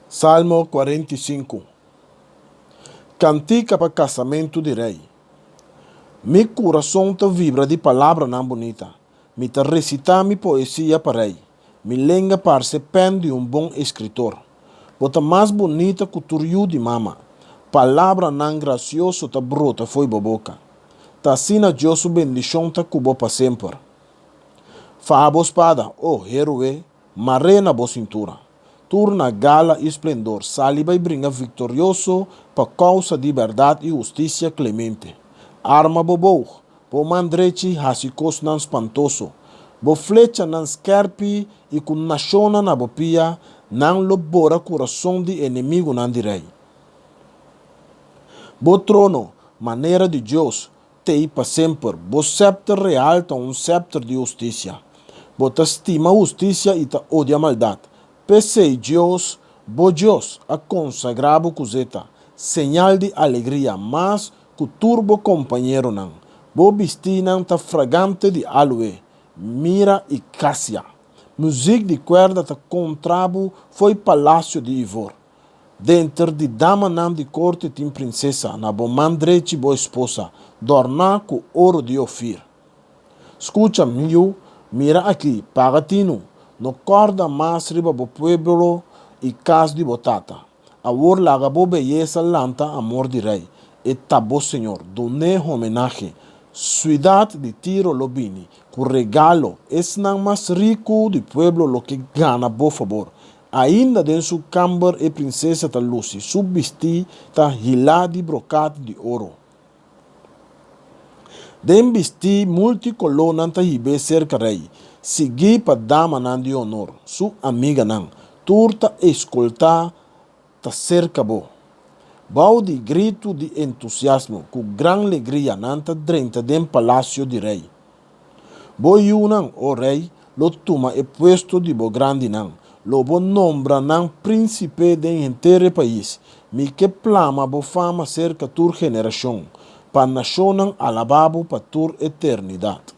Salmo 45. Kantika pa kasamentu di rei. Mi kurason ta vibra di palabranan bunita, mi ta resitá mi poesia pa rei, mi lenga parse pèn di un bon eskritor. Bo ta mas bunita ku tur yu di mama, palabranan grasioso ta brota fo'i bo boka. Ta asina Dios su bendishon ta ku bo pa semper. Faha bo spada, o héroe, Mar'é na bo sintura. Tur na gala i splendor, sali bai bringa viktorioso pa kousa di bèrdat i hustisia klemente. Arma bo boog, bo man drechi hasi kosnan spantoso. Bo flechanan skèrpi i ku nashonnan na bo pia, nan lo bora kurason di enemigunan di rei. Bo trono, manera di Dios, T'ei pa semper. Bo sèpter real ta un sèpter di hustisia. Bo ta stima hustisia i ta odia maldat. P'esei Dios, bo Dios, a konsagrá bo ku zeta, señal di alegria, mas ku tur bo kompañeronan. Bo bistínan ta fragante di aloe, mira i kasia. Muzik di kuerda ta kontra bo fo'i palasio di ivor. Denter di damanan di korte tin prinsesa, na bo man drechi bo esposa, dòrná ku oro di Ofir. Skucha, mi yu, mira aki, paga tinu, no kòrda mas riba bo pueblo i kas di bo tata. Awor laga bo beyesa lanta amor di rei, e ta bo señor, dun'é homenahe. Suidat di Tiro lo bini ku regalo, esnan mas riku di pueblo lo ke gana bo fabor. Ainda den su kamber e prinsesa ta lusi, su bistí ta hilá di brokat di oro. Den bistí multikoló nan ta hib'é serka rei, siguí pa damanan di honor, su amiganan. Tur ta eskoltá ta serka bo. Bou di gritu di entusiasmo, ku gran legria nan ta drenta den palasio di rei. Bo yunan, o rei, lo tuma e puesto di bo grandinan, lo bo nombra nan prínsipe den henter e pais. Mi ke plama bo fama serka tur generashon, pa nashonnan alabá bo pa tur eternidat.